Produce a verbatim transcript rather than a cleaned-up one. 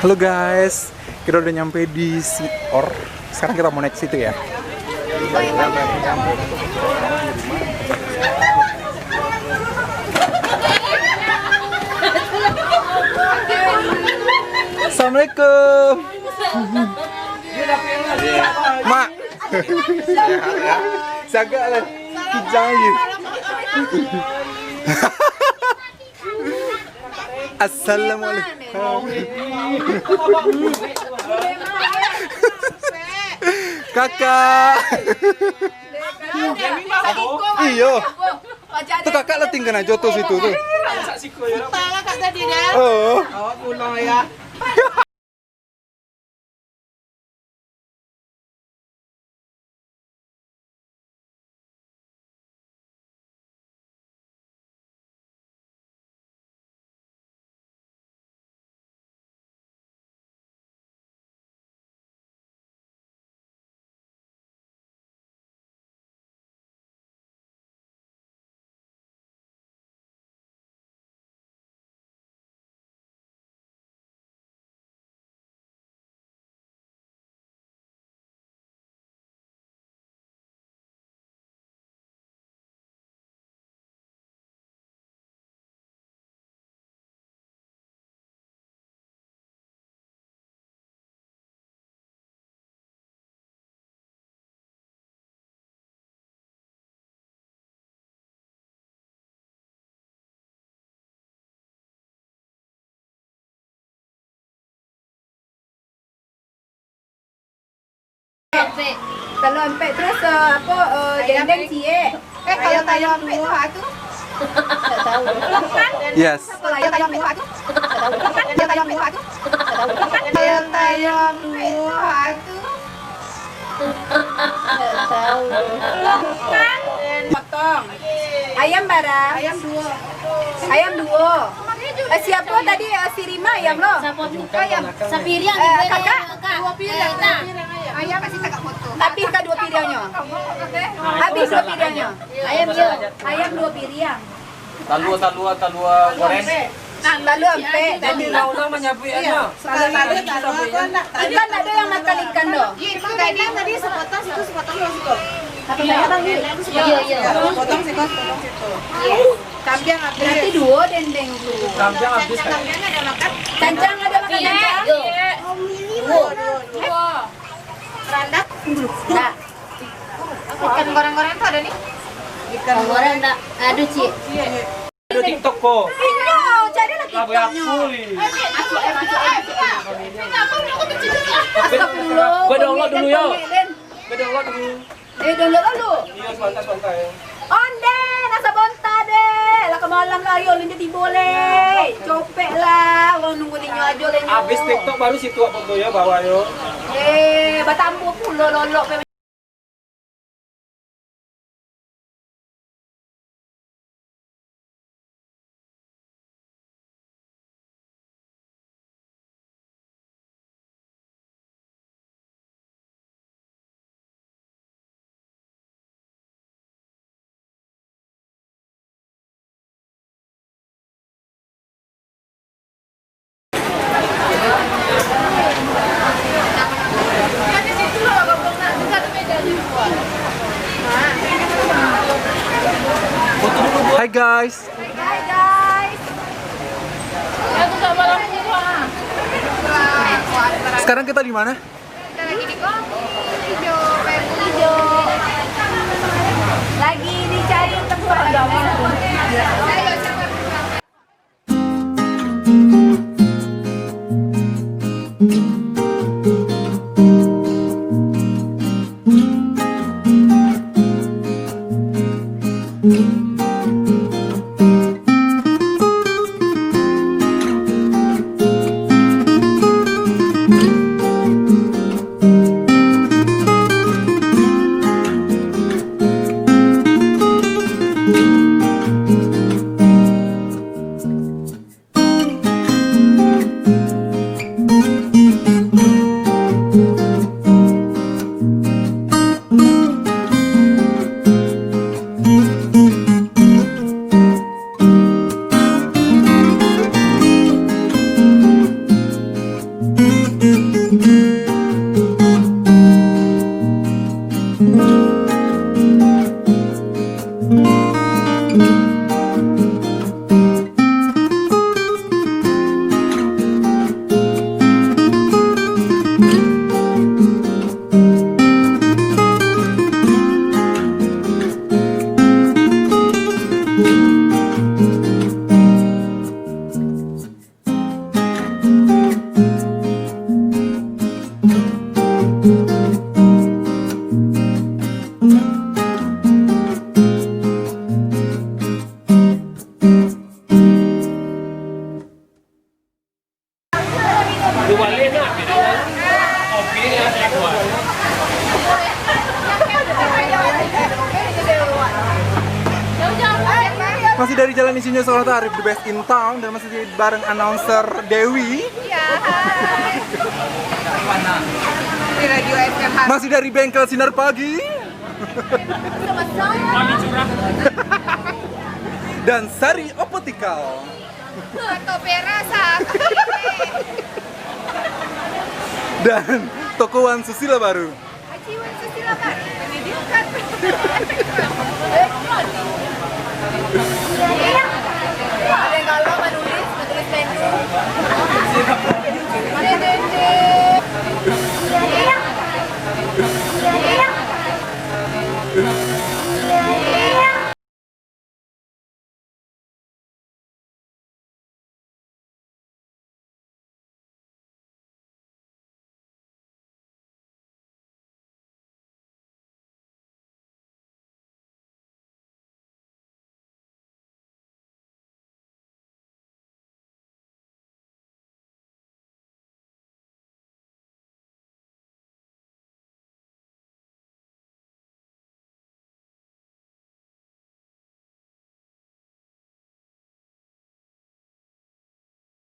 Halo guys, kita udah nyampe di Sior. Sekarang kita mau naik situ ya. Assalamualaikum. Mak. Siagak lah. Kijang lagi. Assalamualaikum. Kakak. Iyo. Tu kakak lah tinggal aja tu situ tu. Entahlah kak tadi dah. Oh. Awak pulang ya. Talua ampek, terus, eh, apo, eh, dendeng ciek. Eh, kalau ayam ampek tu, ah, tu? Tak tahu. Yes. Kalau ayam ampek tu, ah, tu? Tak tahu. Kalau ayam ampek tu, ah, tu? Tak tahu. Kalau ayam ampek tu, ah, tu? Tak tahu. Potong. Ayam bara? Ayam duo. Ayam duo. Eh, siapo tadi, eh, si Rima ayam lo? Ayam. Sapiriang. Eh, kakak? Duo piriang. Ayam masih tagak potong. Habis ka duo piriangnyo? Habis duo piriangnyo? Ayam duo. Ayam duo piriang. Talua, talua, talua goreng. Nah, talua ampek tadi. Urang-urang manyabuikannyo. Ikan, ado yang makan ikan doh? Itu tadi, tadi sepotong situ, sepotong situ. Iya, iya. Sepotong situ, sepotong situ. Kambiang habis. Berarti duo dendeng tu. Kambiang habis, kan? Cancang ado makan cancang? Yo. Duo. Duo. Randak? Ndak. Ikan goreng-goreng tu ado ni? Ikan goreng ndak? Aduh, Cik. Aduh, TikTok ko. Inyo, carilah TikToknyo. Astagfirullah. Gue download dulu, yo. Gue download dulu. Eh, download dulu. Iya, sebentar, sebentar, ya. Onde, nasa bonta deh. Lah ka malam lah, ayo, linja tibo leh. Copek lah, urang nunggu linyo ajo leh nyo. Abis TikTok baru situ apa tu ya, bawah yo. Eh, batambuah pulo lolok. Hai guys. Hai guys. Sekarang kita di mana? Kita lagi di Kopi Hijau, Kopi Hijau. Lagi dicari tempat. Masih dari Jalan Insinyur Sakrul Hatta Arif, the best in town, dan masih bareng announcer Dewi. Iya, hai. Di Radio F M. Masih dari Bengkel Sinar Pagi. Sama-sama. Dan Sari Apotekal. Atau beras, ah. Dan Toko Wan Susila Baru. Aci Wan Susila Baru menyediakan elektronik.